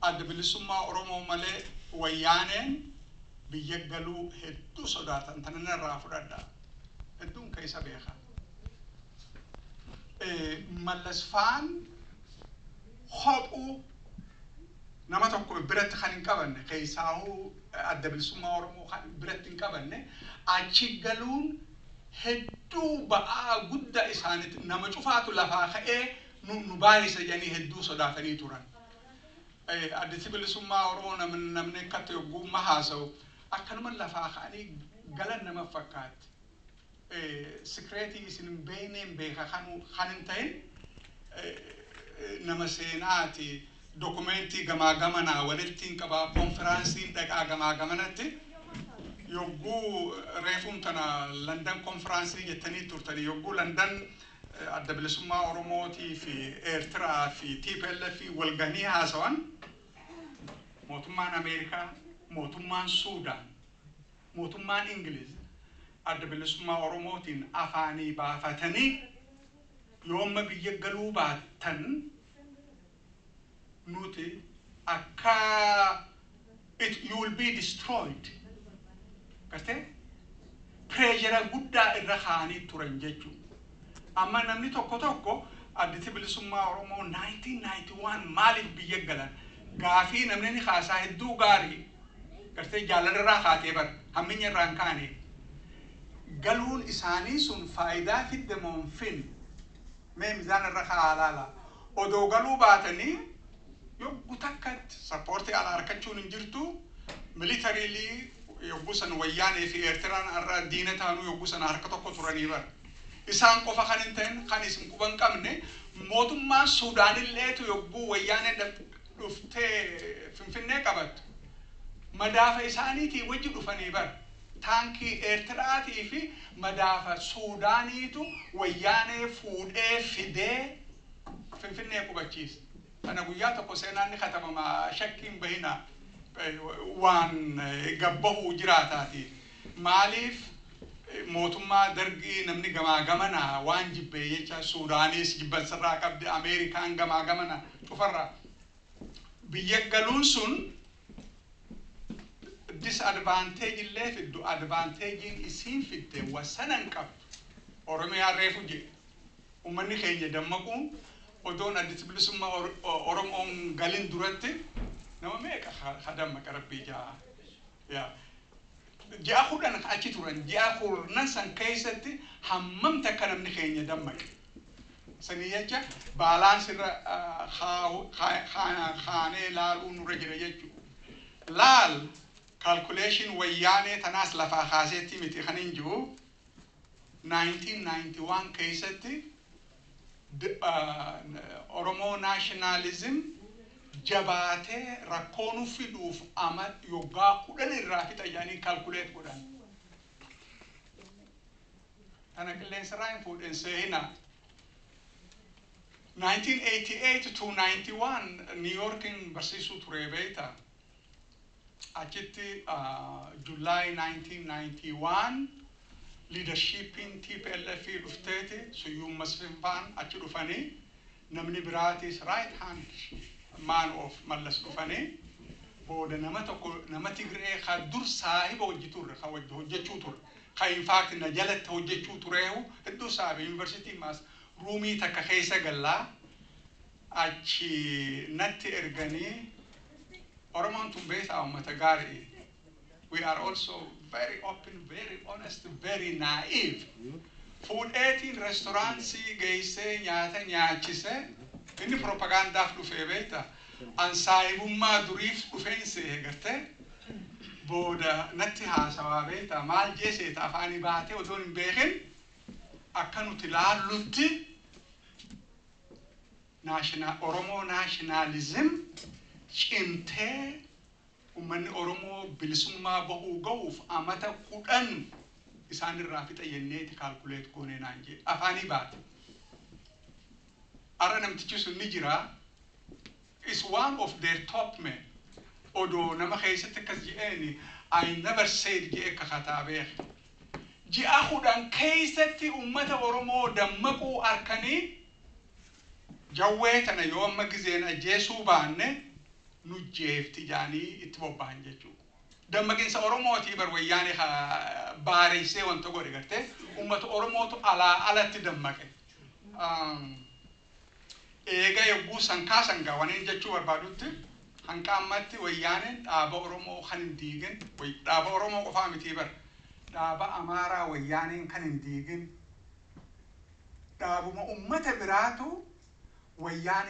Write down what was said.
Adda Bilisummaa Oromoo malee Wayyaaneen biyya galuu hedduu sodaatan. Tana narraa fudhadha. Hedduun keessa beeka. Mallas faan kophuu nama tokko biratti kan hin qabanne, keessaahuu Adda Bilisummaa Oromoo kan biratti hin qabanne, achi galuun hedduu ba'aa guddaa isaanitti, nama cufaatu lafaa ka'ee nu baay'isa jedhanii hedduu sodaatanii turan. Addisi Bilisummaa Oromoo namni akkatti yogguu haasa'u akkanuma lafaa ka'anii galan nama fakkaatti. Secret isin hin beekneen beeka kan hin ta'in, nama seenaati. Document gamaa gamanaa walitti hin qabaa, konfiraansiin dhaqaa gamaa gamanatti. Yogguu reefuun tana London konfiraansii jettanii turtanii, yogguu London Adda Bilisummaa Oromootii fi Eertiraa fi TPLF walgahanii haasawan, mootummaan Ameerikaa, mootummaan Suudaan, mootummaan Ingiliz Adda Bilisummaa Oromootiin afaanii baafatanii, yoomma biyya galuu baattan nuti akka you will be destroyed gartee pressure guddaa irra kaa'anii turan jechuudha. Amma namni tokko tokko Additi Bilisummaa Oromoo 1991 maaliif biyya galan gaafii namni ni kaasaa. Hedduu gaarii, gartee jaalalarraa kaatee bara hamminya irraa hin kaane. Galuun isaanii sun faayidaa fidde moo hin finne? Mee mizaan irra kaa'aa laala. Odoo galuu baatanii yogguu takkatti support alaa argachuun hin jirtu. Militarily yogguu san Wayyaanee fi Eertiraan har'a diina taanuu yogguu sana harka tokko turanii bara. Isaan qofa kan hin ta'in, kan isin quba hin qabne, mootummaan Suudaanilleetu yogguu Wayyaaneen dhuftee Finfinnee qabattu madaafa isaaniitii wajji dhufanii bara. Taankii Eertiraatii fi madaafa Suudaaniitu Wayyaanee fuudhee fidee Finfinnee qubachiise. Kana guyyaa tokko seenaan ni katabama, shakkiin bahina, waan gabbahuu jiraataati. Maaliif mootummaa Dargii namni gamaa gamana waan jibbee jecha, Suudaanis jibbansarraa qabdi, Ameerikaan gamaa gamana cufarraa. Biyya galuun sun disadvantage illee fiddu, advantagein isiin fidde wasana hin qabdu. Oromiyaa reefu jedhe. Uummanni keenya dammaquun odoon Addis Bilisummaa Oromoon galin duratti nama meeqa ha dammaqa? Rabbii jaa. Yaa. Ji'a 10 achi turan, ji'a 10 san keessatti hammam takka namni keenya dammaqe? Sanii jecha balance irra kaanee laaluu nurra jira jechuudha. Laal, calculation Wayyaanee tanaas lafaa kaaseetti miti kan hin jiru. 1991 keessatti Oromoo nationalism jabaatee rakkoo nu fiduuf ama yoggaa 10 irraa fixa jedhanii calculate godhan. Tana qilleensarraa hin fuudhen seehina. 1988 to 91 New Yorkin barsiisuu ture, beekta. Achitti July 1991 leadershipiin TPLF dhufteeti, Suyyuum Masfinfaan achi dhufanii, namni biraatis right hand man of Mallas dhufanii, booda nama tokko, nama Tigree ka dur saahiba hojii turre, ka wajji hojjechuu ture, ka in fact na jalatti hojjechuu tureehu, hedduu saahiba, yuunivarsiitii maas room takka keessa gallaa, achi natti erganii. Oromoon tun beektaa uummata gaarii. We are also very open, very honest, very naive. Fuudheetiin restaurantii geessee nyaata nyaachise. Inni propagaandaaf dhufee, beekta. An saahibummaa duriif dhufeen seehe gartee. Booda natti haasawaa, beekta, maal jeeseeta afaanii baatee otoon hin beekin, akka nuti laallutti Oromoo nationalism cimtee uummanni Oromoo bilisummaa bahuu gahuuf amata 10 isaan irraa fixa jenneeti calculate goonee naan jee afaanii baate. Arra namtichi sun ni jira. Is one of their top men. Odoo nama keessatti akkas je'eeni, "I never said" je'e kakataa beeka. Ji'a 10 keessatti uummata Oromoo dammaquu arkanii, jawwee tana yoo amma gizeen ajjeesuu baanne Nu jeefti jaanii itti bobbahan jechuudha. Dammaqiinsa Oromootii bar Wayyaanee baareessee wanta godhe gartee uummata Oromootu alaa alatti dammaqe. Eega yogguu san kaasan gaa, waan jechuu barbaadutti, hanqa ammatti Wayyaaneen dhaaba Oromoo kan hin diigin, dhaaba Oromoo qofaa mitii bar, dhaaba Amaaraa Wayyaaneen kan hin diigin, dhaabuma ummata biraatu Wayyaanee